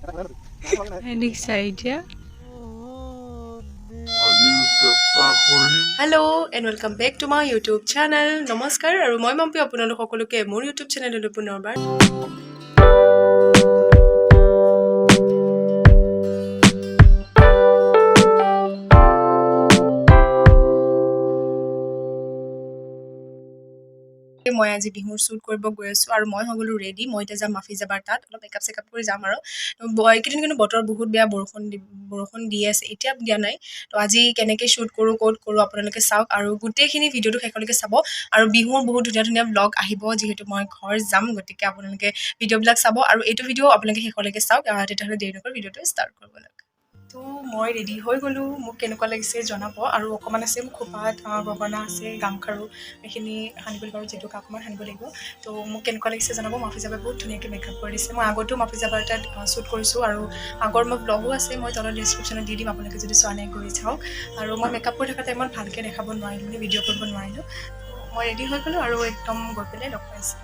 দেখিছা এতিয়া। Hello and welcome back to my YouTube channel. নমস্কাৰ আৰু মই মাম্পী, আপোনালোক সকলোকে মোৰ ইউটিউব চেনেললৈ পুনৰবাৰ মই আজি বিহুৰ শ্বুট কৰিব গৈ আছোঁ আৰু মই হৈ গ'লোঁ ৰেডি। মই এতিয়া যাম মাফি যাবাৰ তাত, অলপ মেকআপ চেকআপ কৰি যাম। আৰু এইকেইদিন কিন্তু বতৰ বহুত বেয়া, বৰষুণ দি আছে, এতিয়া দিয়া নাই। তো আজি কেনেকৈ শ্বুট কৰোঁ, ক'ত কৰোঁ, আপোনালোকে চাওক আৰু গোটেইখিনি ভিডিঅ'টো শেষলৈকে চাব। আৰু বিহুৰ বহুত ধুনীয়া ধুনীয়া ভ্লগ আহিব, যিহেতু মই ঘৰ যাম, গতিকে আপোনালোকে ভিডিঅ'বিলাক চাব আৰু এইটো ভিডিঅ' আপোনালোকে শেষলৈকে চাওক। তেতিয়াহ'লে দেৰি নকৰি ভিডিঅ'টো ষ্টাৰ্ট কৰিব লাগে। তো মই ৰেডি হৈ গ'লোঁ, মোক কেনেকুৱা লাগিছে জনাব। আৰু অকণমান আছে, মোৰ খোপাত গগনা আছে, গামখাৰু, এইখিনি সানিব লাগিব আৰু জেতুকা অকণমান সানিব লাগিব। তো মোক কেনেকুৱা লাগিছে জনাব। মাফি যাবাই বহুত ধুনীয়াকৈ মেকআপ কৰি দিছে। মই আগতেও মাফি যাবাৰ তাত শ্বুট কৰিছোঁ আৰু আগৰ মোৰ ব্লগো আছে, মই তলত ডিছক্ৰিপশ্যনত দি দিম, আপোনালোকে যদি চোৱা নাই গৈ চাওক। আৰু মই মেকআপ কৰি থকা টাইমত ভালকৈ দেখাব নোৱাৰিলোঁ, মানে ভিডিঅ' কৰিব নোৱাৰিলোঁ। মই ৰেডি হৈ গ'লোঁ আৰু একদম গৈ পেলাই লগ পাইছোঁ।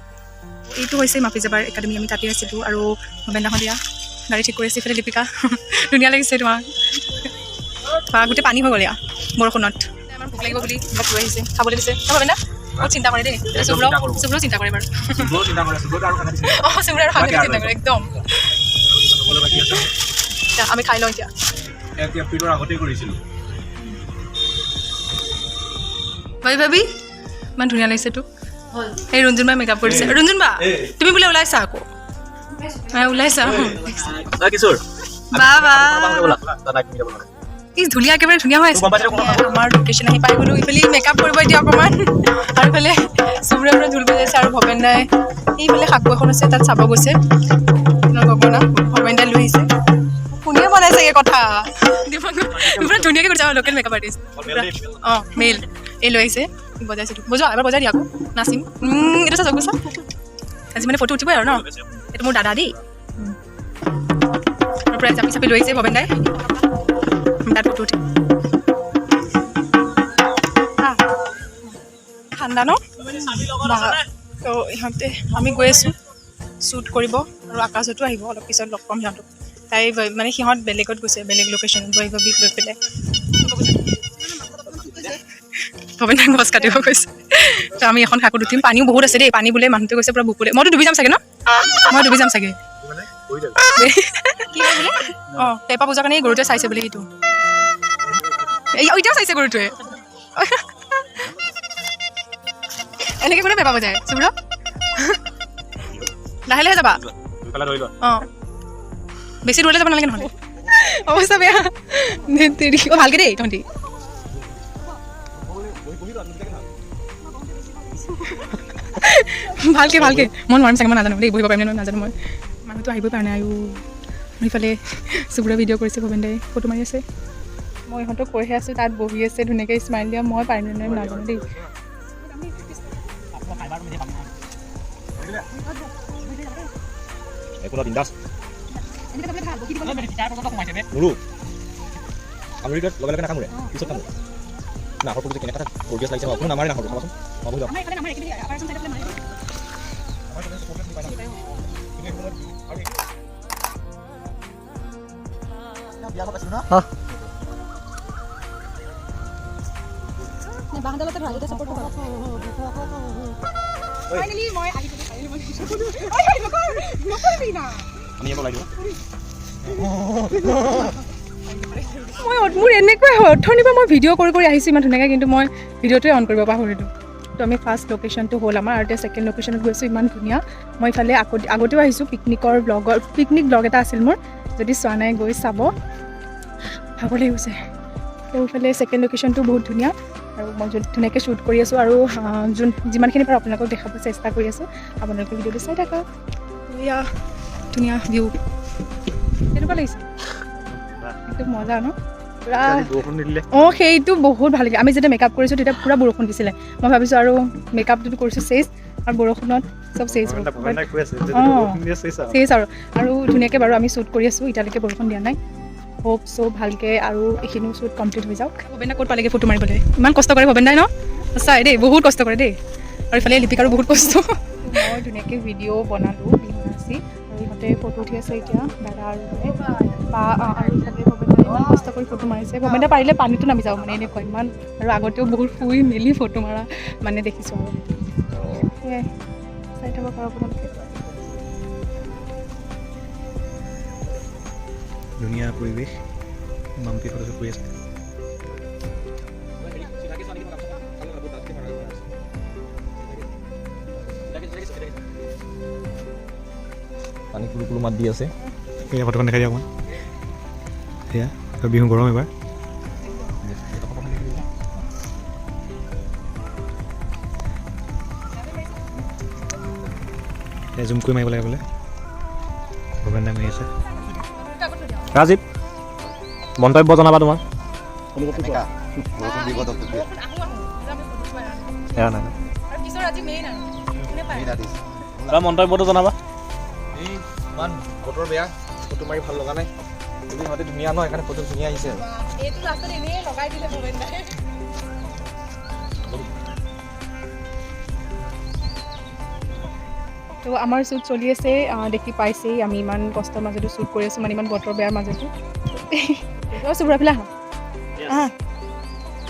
এইটো হৈছে মাফি যাবাৰ একাডেমি, আমি তাতে আছিলোঁ। আৰু ভৱেন দিয়া গাড়ী ঠিক কৰি আছে। ইফালে দীপিকা, ধুনীয়া লাগিছে তোমাক বা। গোটেই পানী হৈ গ'ল এয়া বৰষুণত। আমাৰ ভোক লাগিব বুলি কিবা লৈ আহিছে, খাবলৈ দিছে। ভৱেন দা বহুত চিন্তা কৰে দেই। শুভ্ৰ, শুভ্ৰ চিন্তা কৰে বাৰু। অঁ, শুভ্ৰ আৰু সাংঘাতিক চিন্তা কৰে একদম। আমি খাই লওঁ এতিয়া। 1 এপ্ৰিলৰ আগতেই কৰিছিলোঁ। ভাবি ভাবি, ইমান ধুনীয়া লাগিছে তোক। এই ৰঞ্জুন বাই মেকআপ কৰিছে। ৰঞ্জুন বা, তুমি বোলে ওলাইছা আকৌ? ওলাইছা। কিশোৰ। বা বা, ই ধুনীয়া, একেবাৰে ধুনীয়া হৈ আছে। আমাৰ লোকেশ্যন আহি পাই গ'লো। ইফালে মেকআপ কৰিব এতিয়া অকণমান আৰু ইফালে চুবুৰে পুৰা ঢোল বজাইছে। আৰু ভৱেন দাই এইফালে সাকু এখন আছে, তাত চাব গৈছে। গগনা ভৱেন দাই লৈ আহিছে। কোনে বনাইছেগে কথা, পুৰা ধুনীয়াকৈ কৰিছে। লোকেল মেকআপ আৰ্টিষ্ট, অঁ মেল, এই লৈ আহিছে, বজাইছে। বজোৱা, এবাৰ বজাই দিয়া আকৌ, নাচিম। এইটো চা, চা, আজি মানে ফটো উঠিবই আৰু ন। এইটো মোৰ দাদা দেই। আৰু পুৰা জাপি চাপি লৈ আহিছে ভৱেন দাই, তাত ফটো উঠিম। ঠাণ্ডা ন। তো ইহঁতে, আমি গৈ আছোঁ শ্বুট কৰিব আৰু আকাশতো আহিব অলপ পিছত, লগ পাম সিহঁতক। তাই মানে সিহঁত বেলেগত গৈছে, বেলেগ লোকেশ্যনত বৈভৱীক লৈ পেলাই। ভৱেন দাই গছ কাটিব গৈছে। তো আমি এখন সাঁকোত উঠিম। পানীও বহুত আছে দেই, পানী বোলে মানুহটোৱে গৈছে পূৰা বুকুলে। মইতো ডুবি যাম চাগে ন, মই ডুবি যাম চাগে। কি হয় বোলে, অঁ, পেপা পূজাৰ কাৰণে এই গৰুটোৱে চাইছে বোলে। সেইটো এই এতিয়াও চাইছে গৰুটোৱে। এনেকৈ কোনে পেপা বজায়? শুভ্ৰ, লাহে লাহে যাবা। অঁ, বেছি দূৰলৈ যাব নালাগে, নহ'লে অৱস্থা বেয়া। অঁ, ভালকৈ দেই তহঁতি। ভালকৈ ভালকৈ। মই নোৱাৰিম চাগে, মই নাজানো দেই, বহিব পাৰিম নে নাজানো মই। মানুহটো আহিবই পৰা নাই। আৰু ইফালে চুবুৰা ভিডিঅ' কৰিছে, ভৱেন দাই ফটো মাৰি আছে। মই ইহঁতক কৈহে আছোঁ, তাত বহি আছে ধুনীয়াকৈ স্মাইল দিয়া। মই পাৰিম নে নোৱাৰিম নাজানো দেই। লগে লগে নাকামোৰে, পিছত কামোৰে। নাহৰ ফুটটো কেনেকুৱা এটা গৰ্জিয়াছ লাগিছে ন। কোনো নামাৰে নাহৰটো, চাবাচোন। অঁ, বহি যাওক। ফাইনেলি মই আহি গ'লো। নকৰিবি না। আমি ইয়াৰ পৰা ওলাই দিওঁ। মই মোৰ এনেকুৱাই হয়, অথনিৰ পৰা মই ভিডিঅ' কৰি কৰি আহিছোঁ ইমান ধুনীয়াকৈ, কিন্তু মই ভিডিঅ'টোৱে অন কৰিব পাহৰিলোঁ। তো আমি ফাৰ্ষ্ট লোকেশ্যনটো হ'ল আমাৰ আৰু এতিয়া ছেকেণ্ড লোকেশ্যনত গৈছোঁ। ইমান ধুনীয়া। মই ইফালে আকৌ আগতেও আহিছোঁ, পিকনিকৰ ব্লগৰ, পিকনিক ব্লগ এটা আছিল মোৰ, যদি চোৱা নাই গৈ চাব। ভাগৰ লাগি গৈছে। তো ইফালে ছেকেণ্ড লোকেশ্যনটো বহুত ধুনীয়া আৰু মই যোন ধুনীয়াকৈ শ্বুট কৰি আছোঁ আৰু যোন যিমানখিনি পাৰোঁ আপোনালোকক দেখাব চেষ্টা কৰি আছোঁ। আপোনালোকে ভিডিঅ'টো চাই থাকক। এয়া ধুনীয়া ভিউ, কেনেকুৱা লাগিছে? একদম মজা ন পুৰা। বৰষুণ নিদিলে। অঁ, সেইটো বহুত ভাল লাগে। আমি যেতিয়া মেকআপ কৰিছোঁ তেতিয়া পূৰা বৰষুণ দিছিলে। মই ভাবিছোঁ আৰু মেকআপটোতো কৰিছোঁ চেচ আৰু বৰষুণত চব চেচ হ'ব। অঁ, চেচ আৰু। আৰু ধুনীয়াকৈ বাৰু আমি শ্বুট কৰি আছোঁ, এতিয়ালৈকে বৰষুণ দিয়া নাই। হোপ চ' ভালকৈ আৰু এইখিনিও শ্বুট কমপ্লিট হৈ যাওক। ভৱেন দা ক'ত পালেগৈ ফটো মাৰিবলৈ? ইমান কষ্ট কৰে ভৱেন দাই ন, সঁচাই দেই, বহুত কষ্ট কৰে দেই। আৰু ইফালে লিপিকাৰো বহুত কষ্ট। মই ধুনীয়াকৈ ভিডিঅ' বনালোঁ বিহু নাচি আৰু ইহঁতে ফটো উঠি আছে এতিয়া, দাদা আৰু বা আৰু ইফালে ভৱেন্দা ইমান কষ্ট কৰি ফটো মাৰিছে। ভৱেন্দা পাৰিলে পানীতো নামি যাব, মানে এনেকুৱা ইমান। আৰু আগতেও বহুত শুই মেলি ফটো মাৰা মানে দেখিছোঁ আৰু। সেয়াই চাই থাকক আৰু আপোনালোকে। ধুনীয়া পৰিৱেশ, মাম্পি ফটোশ্বুট কৰি আছে। পানী কুলু কুলু মাত দি আছে। এয়া ফটোখন দেখাই দিয়া অকণমান। এয়া বিহু গৰম এবাৰ। এয়া জুম কৰি মাৰিব লাগে বোলে। ভৱেন দাই মাৰি আছে। ৰাজীৱ, মন্তব্য জনাবা তোমাৰ। এয়া নাই নাই, মন্তব্যটো জনাবা। এই ইমান বতৰ বেয়া, ফটো মাৰি ভাল লগা নাই। কিন্তু ইহঁতে ধুনীয়া ন, সেইকাৰণে ফটো ধুনীয়া আহিছে। এইটো লাষ্টত এনেই লগাই দিলে ভৱেন দাই। তো আমাৰ শ্বুট চলি আছে, দেখি পাইছেই আমি ইমান কষ্টৰ মাজতো শ্বুট কৰি আছোঁ, মানে ইমান বতৰ বেয়াৰ মাজতো। অ' চুবুৰা ফালে আহা, আহা।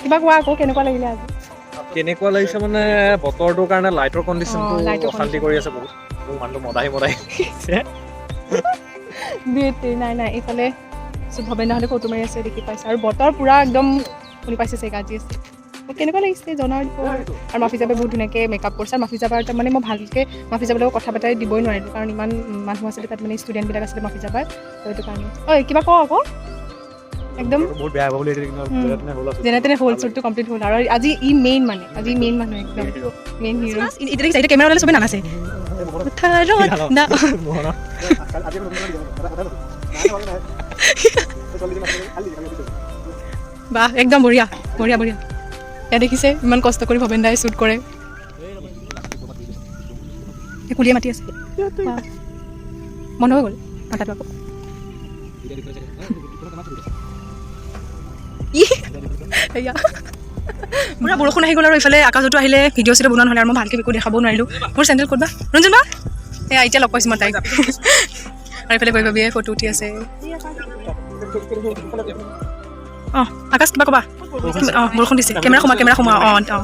কিবা কোৱা আকৌ, কেনেকুৱা লাগিলে আজি? কেনেকুৱা লাগিছে মানে বতৰটোৰ কাৰণে লাইটৰ কণ্ডিশ্যনটো লাইটৰ অশান্তি কৰি আছে বহুত। মোৰ মানুহটো মদাহি মদাহি। নাই নাই, এইফালে ভৱেন দাহঁতে ফটো মাৰি আছে, দেখি পাইছে। আৰু বতৰ পূৰা একদম শুনি পাইছে চাগে আজি আছে। মোক কেনেকুৱা লাগিছে জনাই দিব। আৰু মাফিজাবে বহুত ধুনীয়াকৈ মেকআপ কৰিছে। আৰু মাফিজাবাৰ তাৰমানে মই ভালকৈ মাফিজাবৰ লগত কথা পাতাই দিবই নোৱাৰিলোঁ, কাৰণ ইমান মানুহ আছিলে তাত, মানে ষ্টুডেণ্টবিলাক আছিলে মাফিজাবাৰ, তো সেইটো কাৰণে। ঐ কিবা কওঁ আকৌ, একদম বহুত বেয়া হ'ব বুলি যেনে তেনে হ'ল, শ্বুটটো কমপ্লিট হ'ল। আৰু আজি ই মেইন, মানে আজি মেইন মানুহ, একদম মেইন হিৰ'। এতিয়া দেখিছা, এতিয়া কেমেৰা ওলালে চবেই নানাচে। বাহ, একদম বঢ়িয়া বঢ়িয়া বঢ়িয়া। এয়া দেখিছে ইমান কষ্ট কৰি ভৱেন দাই শ্বুট কৰে। কুলিয়ে মাতি আছে, বন্ধ হৈ গ'ল মাতাটো আকৌ। পূৰা বৰষুণ আহি গ'ল আৰু ইফালে আকাশতো আহিলে, ভিডিঅ' চিডিঅ' বনোৱা নহ'লে আৰু মই ভালকৈ একো দেখাব নোৱাৰিলোঁ। মোৰ চেণ্ডেল ক'ত বা ৰঞ্জন বা? এয়া এতিয়া লগ পাইছোঁ মই তাইক। আৰু এইফালে বৈভৱীয়ে ফটো উঠি আছে। অঁ আকাশ কিবা ক'বা? অঁ বৰষুণ দিছে, কেমেৰা সোমোৱা, কেমেৰা সোমোৱা। অঁ অঁ,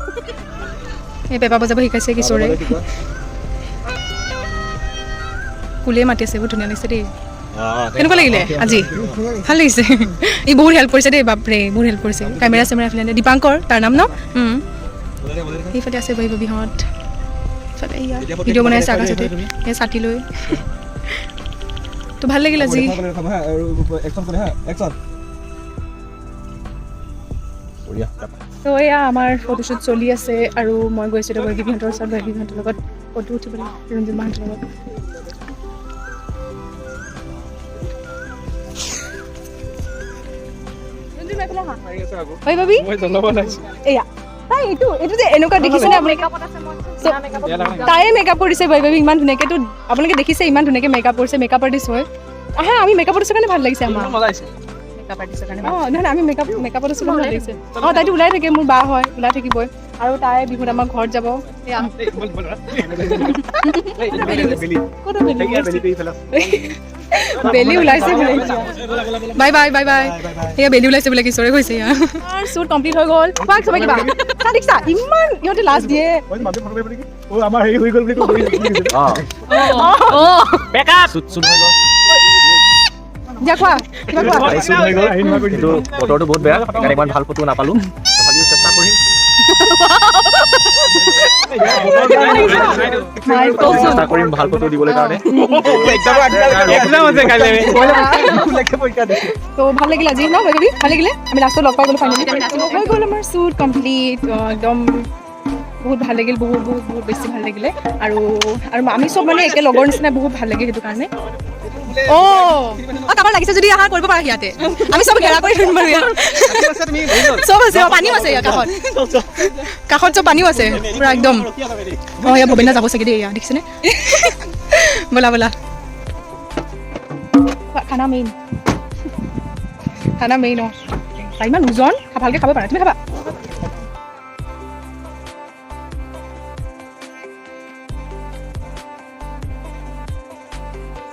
এই পেপা বজাব শিকাইছে কিশোৰে। কুলিয়ে মাতি আছে, বহুত ধুনীয়া লাগিছে দেই। কেনেকুৱা লাগিলে আজি? ভাল লাগিছে। ই বহুত হেল্প কৰিছে দেই, বাপৰে বহুত হেল্প কৰিছে। কেমেৰা চেমেৰা এইফালে দীপাংকৰ তাৰ নাম ন। সেইফালে আছে বৈভৱীহঁত, ইফালে ভিডিঅ' বনাই আছে আকাশতে এই ছাতি লৈ। তো ভাল লাগিল আজি। তো এয়া আমাৰ ফটোশ্বুট চলি আছে আৰু মই গৈছিলোঁ বৈভৱীহঁতৰ ওচৰত, বৈভৱীহঁতৰ লগত ফটো উঠিবলৈ, ৰঞ্জন মাহঁতৰ লগত। এয়া তাই এইটো এইটো যে এনেকুৱা দেখিছেনে আপোনালোকে? তায়ে মেকআপ কৰিছে বৈভৱী ইমান ধুনীয়াকৈ। তো আপোনালোকে দেখিছে ইমান ধুনীয়াকৈ মেকআপ কৰিছে, মেকআপ আৰ্টিষ্ট হয়। আহা, আমি মেকআপ আৰ্টিষ্টৰ কাৰণে ভাল লাগিছে আমাৰ। অঁ নহয়, আমি মেকআপ আৰ্টিষ্টৰ কাৰণে ভাল লাগিছে। অঁ তাইতো ওলাই থাকে, মোৰ বা হয়, ওলাই থাকিবই। আৰু তাই বিহুত আমাৰ ঘৰত যাব। বেলি ওলাইছে বোলে, বাই বাই বাই বাই। এয়া বেলি ওলাইছে বোলে, কিশোৰে কৈছে। এয়া শ্বুট কমপ্লিট হৈ গ'ল। কোৱা চবে কিবা দেখিছা, ইমান ইহঁতে লাজ দিয়ে। দিয়া কোৱা কিবা কোৱা। কিন্তু বতৰটো বহুত বেয়া, সেইকাৰণে ইমান ভাল ফটো নাপালোঁ। তথাপিও চেষ্টা কৰিম, চেষ্টা কৰিম ভাল ফটো দিবলৈ কাৰণে। তো ভাল লাগিল আজি ন বৈভৱী? ভাল লাগিলে, আমি লাষ্টত লগ পাই গ'লো ফাইনেলি। হৈ গ'ল আমাৰ শ্বুট কমপ্লিট, একদম বহুত ভাল লাগিল, বহুত বহুত বহুত বেছি ভাল লাগিলে। আৰু আৰু আমি চব মানে একে লগৰ নিচিনা, বহুত ভাল লাগে সেইটো কাৰণে। অঁ অঁ, কাৰোবাৰ লাগিছে যদি আহা কৰিব পাৰা, ইয়াতে আমি চব ঘেৰা কৰি ধৰিম বাৰু। ইয়াত চব আছে, পানীও আছে ইয়াৰ কাষত, কাষত চব পানীও আছে পূৰা একদম। অঁ ইয়াত ভৱেন দা যাব চাগে দেই, এয়া দেখিছেনে? ব'লা ব'লা, খানা মেইন, খানা মেইন। অঁ ইমান ওজন, ভালকৈ খাব পাৰা তুমি, খাবা।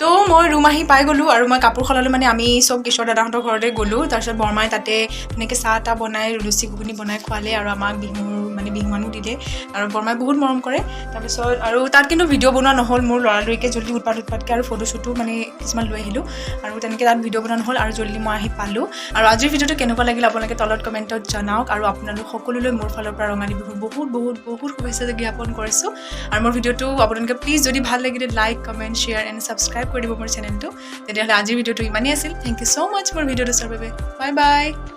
তো ৰুম আহি পাই গ'লোঁ আৰু মই কাপোৰ সলালোঁ। মানে আমি চব কিশোৰ দাদাহঁতৰ ঘৰতে গ'লোঁ। তাৰপিছত বৰমাই তাতে ধুনীয়াকৈ চাহ তাহ বনাই, লুচি ঘুগুনি বনাই খোৱালে আৰু আমাক বিহুৰ মানে বিহুৱানো দিলে আৰু বৰমাই বহুত মৰম কৰে। তাৰপিছত আৰু তাত কিন্তু ভিডিঅ' বনোৱা নহ'ল মোৰ, লৰালৰিকৈ জল্দি উৎপাত উৎপাতকৈ আৰু ফটো শ্বুটো মানে কিছুমান লৈ আহিলোঁ আৰু তেনেকৈ তাত ভিডিঅ' বনোৱা নহ'ল আৰু জল্দি মই আহি পালোঁ। আৰু আজিৰ ভিডিঅ'টো কেনেকুৱা লাগিল আপোনালোকে তলত কমেণ্টত জনাওক আৰু আপোনালোক সকলোলৈ মোৰ ফালৰ পৰা ৰঙালী বিহুৰ বহুত বহুত বহুত শুভেচ্ছা জ্ঞাপন কৰিছোঁ। আৰু মোৰ ভিডিঅ'টো আপোনালোকে প্লিজ যদি ভাল লাগিলে like, comment, share and subscribe কৰি দিব মোৰ চেনেলটো। তেতিয়াহ'লে আজিৰ ভিডিঅ'টো ইমানেই আছিল। Thank you so much মোৰ ভিডিঅ'টো চোৱাৰ বাবে। Bye bye.